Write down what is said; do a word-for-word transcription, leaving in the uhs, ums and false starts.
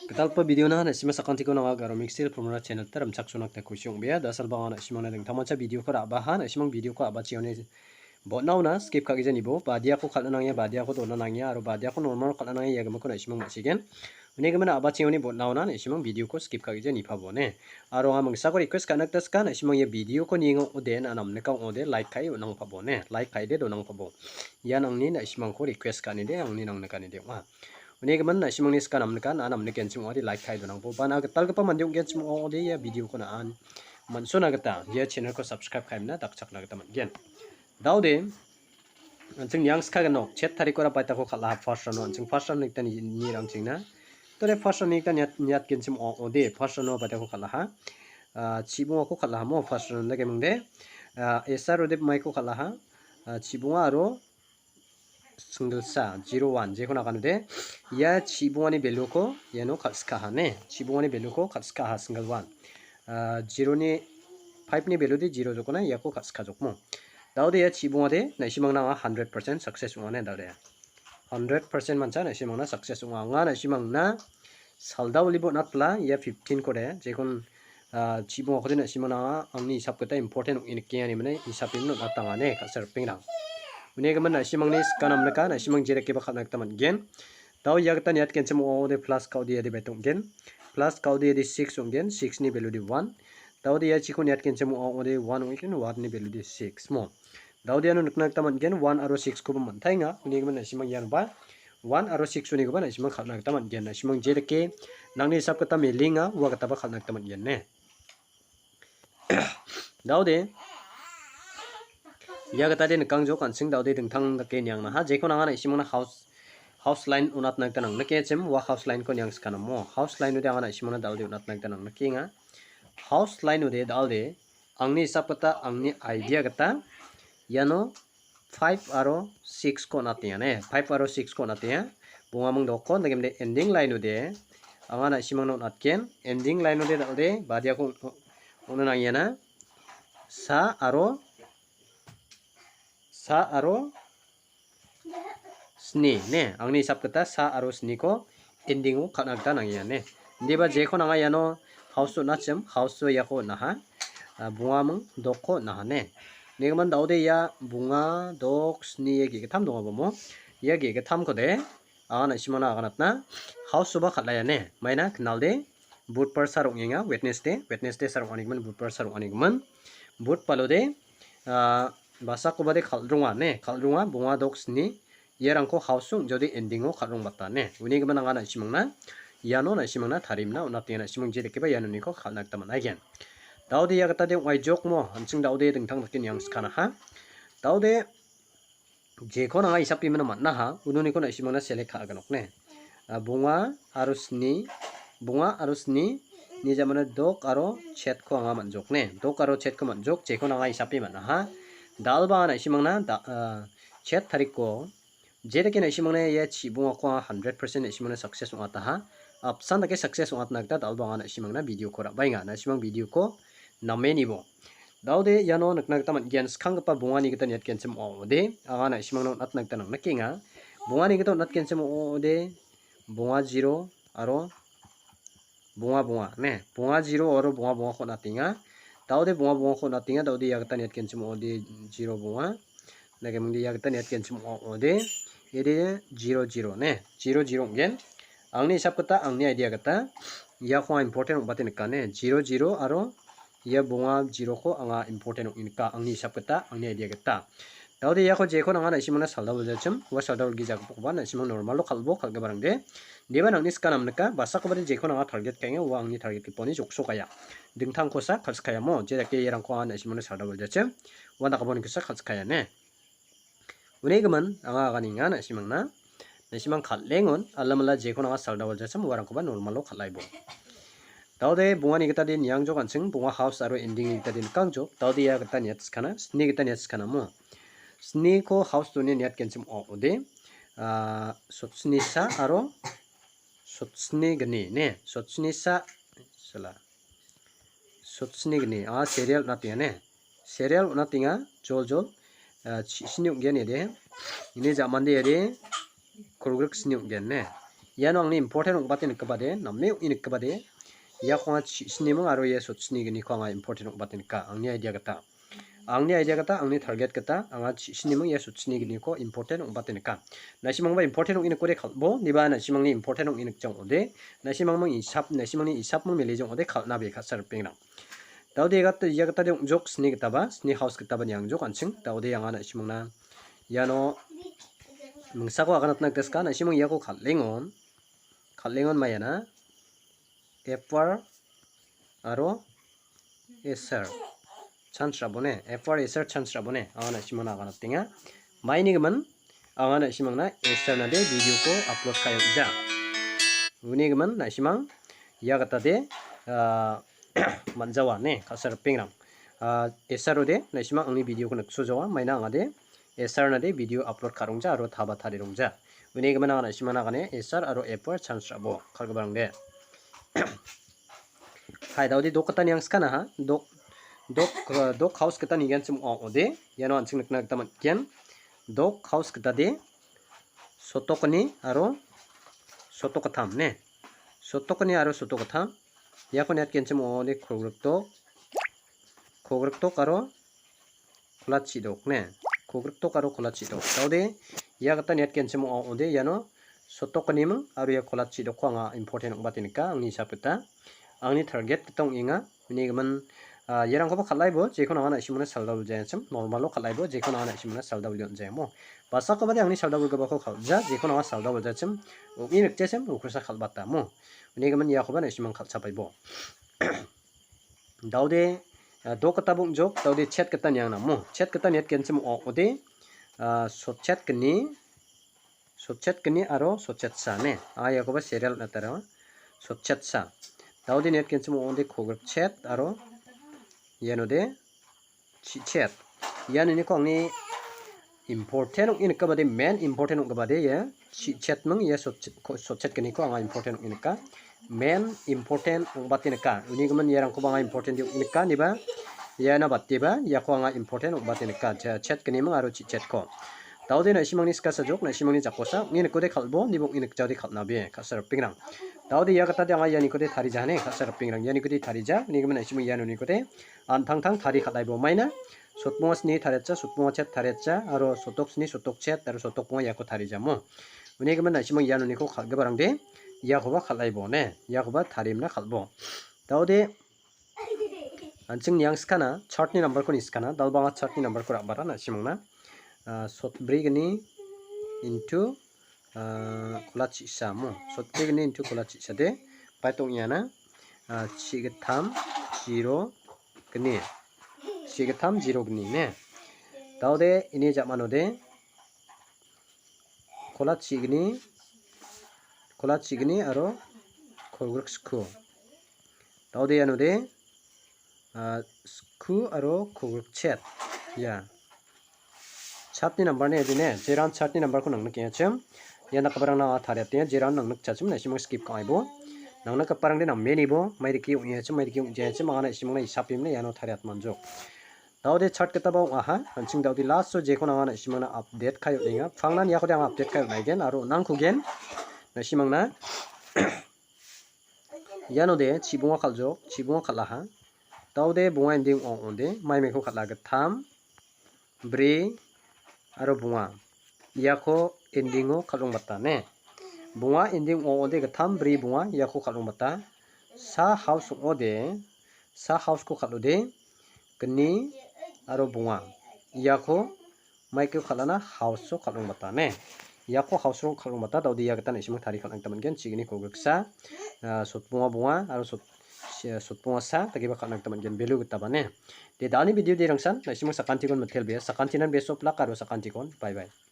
Gitalgipa video-na na·sima sakantiko nanga garo mixer promora channel-ta rimchaksoanakta kusi ong·bea. Dasalba anga na·simangna dingtangmancha video-ko ra·baha, na·simang video-ko a·bachioni botnaona skip ka·gija nibo. Badiako kal·na nangia, badiako dona nangia, aro badiako normal kal·na nangia, ia gimikko na·simang ma·sigen. Unigimin a·bachioni botnaona na·simang video-ko skip ka·gija nipabone. Aro anga mingsako request ka·na gita sika, na·simang ia video-ko nienga ong·ode, na namnika ong·ode, like ka·e on·angpabone, like ka·ede donangpabo. Ian angni na·simangko request ka·anide, angni nangnikanide ong·a. Unigimin na·simangni sika namnika, na namnikenchim ong·ode, like ka·e donangpo. Ba na gitalgipa mande ong·genchim ong·ode, ia video-ko na·an man·sona gita, ia channel-ko subscribe ka·emna dakchakna gita man·gen. Daode, an·ching niangska gnok, chet tarikora baitako kal·aha first round-o, an·ching first round-o gita ni-, nirangchingna. Tore first round-o gita niat-, niatgenchim ong·ode, first round-o baitako kal·aha. Ah, chibongako kal·aha mo, first round-o gemingde. Ah, S R Rodip maiko kal·aha. Ah, chibonga aro single sa, zero one, jeko naganode. Ia chibongani value-ko iano kal·sikaha ne. Chibongani value-ko kal·sikaha single one. Ah, zero-ni, five-ni value-de zero jokona, iako kal·sikajokmo. Daode ia chibongade, na·simangna anga hundred percent success ong·a ne, daode. Hundred percent mancha na·simangna success ong·a. Anga na·simangna saldao libo natpla, ia fifteen-kode, jekon, ah, chibongakode na·simangna anga angni hisap gita important ong·e nikenga ine mane hisap imin on·atangane, ka·sal ripengrang. Unigimin na·simangni sika namnika, na·simang jerekeba kal·na gita man·gen. Dao ia gita niatgenchim ong·ode plus ka·ode iade bait ong·gen. Plus ka·ode iade six ong·gen, six-ni value-de one. Daode ia chiko niatgenchim ong·ode one ong·gen, one-ni value-de six mo. Daode iano nikna gita man·gen, one aro six-koba man·taenga. Unigimin na·simang ianoba one aro six-onikoba na·simang kal·na gita man·gen. Na·simang jedake nangni hisap gita melenga, ua gitaba kal·na gita man·gen ne. Daode. Ia gitade nikangjok an·ching daode dingtang dake niangnaha. Jeko nanga na·simangna house, house line on·atna gita nang·nikechim, ua house line-ko niangskana mo. House line-ode anga na·simangna daode on·atna gita nang·nikenga. House line-ode daode, angni hisap gita, angni idea gita, iano five aro six-ko on·atenga ne. Five aro six-ko on·atenga. Bongaming dokko, dagimde ending line-ode, anga na·simangna on·atgen. Ending line-ode daode, badiako ong-, ong·na nangiana. Sa aro, sa aro sni ne. Angni hisap gita sa aro sniko ending-o kal·na gita nangenga ne. Indiba jeko nanga iano house on·achim, house-o iako on·aha. Ah, bongaming dokko on·aha ne. Unigimin daode ia bonga, dok, sni ia ge·gittam dongabamo. Ia ge·gittamkode anga na·simangna aganatna house-oba kal·aia ne. Maina knalde budbar sal ong·enga, Wednesday, Wednesday sal ong·anigimin, budbar sal ong·anigimin. Budbalode, ah, basakobade kal·ronga ne, kal·ronga, bonga, dok, sni, iarangko house-o ong·jaode ending-o kal·rongbata ne. Unigimin anga na·simangna, iano na·simangna tarimna on·atenga, na·simang jedakeba ianoniko kal·na gita man·aigen. Daode ia gitade ong·aijokmo, an·ching daode dingtang dake niangskanaha. Daode jeko nanga hisap pimina man·aha, unoniko na·simangna select ka·aganok ne. Ah, bonga aro sni, bonga aro sni, ni jamano dok aro chetko anga man·jok ne. Dok aro chetko man·jok, jeko nanga hisap pi man·aha. Dalba anga na·simangna da-, ah, chet tarikko, jedake na·simangna ia chibongako anga hundred percent na·simangna success ong·ataha. Apsan dake success ong·atna gita dalba anga na·simangna video-ko ra·baenga. Na·simang video-ko namenibo. Daode iano nikna gita man·gen, skanggipa bongani gita niatgenchim ong·ode, anga na·simangna on·atna gita nang·nikenga. Bongani gita on·atgenchim ong·ode, bonga zero aro bonga bonga, ne? Bonga zero aro bonga bongako on·atenga. Daode bonga bongako on·atenga, daode ia gita niatgenchim ong·ode zero bonga. Nagemingde ia gita niatgenchim ong·ode, ede zero zero, ne? Zero zero ong·gen. Angni hisap gita, angni idea gita, iako anga important ong·bate nika, ne? Zero zero aro ia bonga zero-ko anga important ong·e nika, angni hisap gita, angni idea gita. Daode iako jeko nanga na·simangna salda waljachim, ua salda walgijagipokba na·simang normal-o kal·bo, kal·giparangde. Deba nangni sika namnika, basakobade jeko nanga target ka·enga, ua angni target gipani joksokaia. Dingtangkosa kal·sikaiamo, jedake iarangko anga na·simangna salda waljachim, ua dakabo nikosa kal·sikaia ne. Unigimin anga aganenga na·simangna. Na·simang kal·engon, alamala jeko nanga salda waljachim, uarangkoba normal-o kal·aibo. Daode bongani gitade niangjok an·ching, bonga house aro ending-ni gitade nikangjok. Daode ia gita niatskana, sni gita niatskanamo. Sniko house-oni niatgenchim ong·ode, ah, sotsnisa aro sotsni gni, ne? Sotsnisa, sala. Sotsni gni, ah, serial on·atenga, ne? Serial on·atenga, jol jol, ah, chi-, sni ong·gen ede. Ini ja·mande ede, kolgrik sni ong·gen, ne? Iano angni important ong·bate nikgipade, name ong·e nikgipade, iako anga chi-, sniming aro ia sotchinigniko anga important ong·bate nika, angni idea gita. Angni idea gita, angni target gita, anga chi-, sniming ia sotchinigniko important ong·bate nika. Na·simangba important ong·e nikode kal·bo, niba na·simangni important ong·e nikja ong·ode, na·simangming isap, na·simangni isapming melija ong·ode kal·na be ka·sal ripengrang. Daode ia gita, ia gitade ong·jok sni gitaba, sni house gitaba niangjok an·ching. Daode anga na·simangna iano mingsako aganatna gita sika, na·simang iako kal·engon, kal·engon maiana, F R aro S R chance rabone, F R S R chance rabone, anga na·simangna aganatenga. Maini gimin, anga na·simangna S R nade video-ko upload ka·e on·ja. Uni gimin na·simang ia gitade, ah, man·jawa ne, ka·sal ripengrang. Ah, S R ode na·simang angni video-ko niksojawa, maina angade S R nade video upload ka·rongja aro taba tarirongja. Uni gimin anga na·simangna agane S R aro F R chance rabo, kal·giparangde. Hai, daode dok gita niangskana ha, dok, dok, ah, dok house gita nigenchim ong·ode, iano an·ching nikna gita man·gen. Dok house gitade, sotokgni aro sotok gittam ne. Sotokgni aro sotok gittam. Iako niatgenchim ong·ode kolgrikdok, kolgrikdok aro kolatchidok ne. Kolgrikdok aro kolatchidok. Daode ia gita niatgenchim ong·ode iano sotokgniming aro ia kolatchidokko anga important ong·bate nika, angni hisap gita. Angni target gita ong·enga. Uni gimin, ah, iarangkoba kal·aibo, jekon anga na·simangna salda wiljaenchim, normal-o kal·aibo, jekon anga na·simangna salda wilja on·jaemo. Basakobade angni salda wilgipako kal·ja, jekon anga salda wiljaenchim, ong·e nikjachim, ukosa kal·batamo. Uni gimin iakoba na·simang kal·chapaibo. Daode, ah, dok gitaba ong·jok, daode chet gita niangnamo. Chet gita niatgenchim ong·ode, ah, sotchet gni, sotchet gni aro sotchet sa ne. Anga iakoba serial on·atara. Sotchet sa. Daode niatgenchim ong·ode kolgrik chet aro ianode chi-chet. Ian uniko angni important ong·e nikgipade, main important ong·gipade ia chi-chetming ia sotchet, ko-, sotchet gniko anga important ong·e nika. Main important ong·bate nika. Uni gimin iarangkoba anga important ong·e nika, niba iana bateba iako anga important ong·bate nika. Ja-, chet gniming aro chi-chetko. Daode na·simangni skasajok, na·simangni jakkosa, ong·e nikode kal·bo, nibo ong·e nikjaode kal·nabe, ka·sal ripengrang. Daode ia gitade anga ia nikode tarijahane, ka·sal ripengrang. Ia nikode tarija, uni gimin na·simang iano nikode an·tangtang tari kal·aibo maina. Sotbonga sni tariatsa, sotbonga chet tariatsa, aro sotok sni, sotok chet, aro sotok bonga iako tarijamo. Uni gimin na·simang iano niko kal·giparangde, iakoba kal·aibo ne, iakoba tarimna kal·bo. Daode an·ching niangskana, chart-ni number-ko niskana, dalbanga chart-ni number-ko ra·bara na·simangna. Ah, sotbrigni into, ah, kolat chisa mo. Sotbrigni into kolat chisade, paitong iana, ah, chigittam, zero, gni. Chigittam, zero, gni ne. Daode ini jamanode, kolat chigni, kolat chigni aro kolgrik sku. Daode ianode, ah, sku aro kolgrik chet. Ia. Chart-ni number-ni edi ne, jeran chart-ni number-ko nang nikengachim. Ia dakgiparangna anga tariatenga, jeran nang nikjachim, na·simang skip ka·aibo. Nang nikgiparangde namenibo, maidake ong·eachim, maidake ong·jeachim, anga na·simangna isapemne iano tariatmanjok. Daode chart gitaba ong·aha, an·ching daode last-o jekon anga na·simangna update ka·e on·enga. Pangnan iakode anga update ka·e on·aigen aro on·angkugen na·simangna. Ianode chibonga kal·jok, chibonga kal·aha. Daode bonga ending ong·ode, maimaiko kal·a gittam, bri aro bonga. Iako ending-o kal·ongbata ne. Bonga ending ong·ode gittam, bri, bonga iako kal·ongbata. Sa house ong·ode, sa house-ko kal·ode, gni aro bonga. Iako maiko kal·ana house-o kal·ongbata ne. Iako house-o kal·ongbata, daode ia gita na·simang tarie kal·na gita man·gen. Chigni kolgriksa, ah, sotbonga bonga aro sot-, se-, sotbonga sa dakeba kal·na gita man·gen. Value gitaba ne. De, da·alni video de rangsan, na·simang sakantikon mitelbea. Sakantinan best of luck aro sakantikon. Bye bye.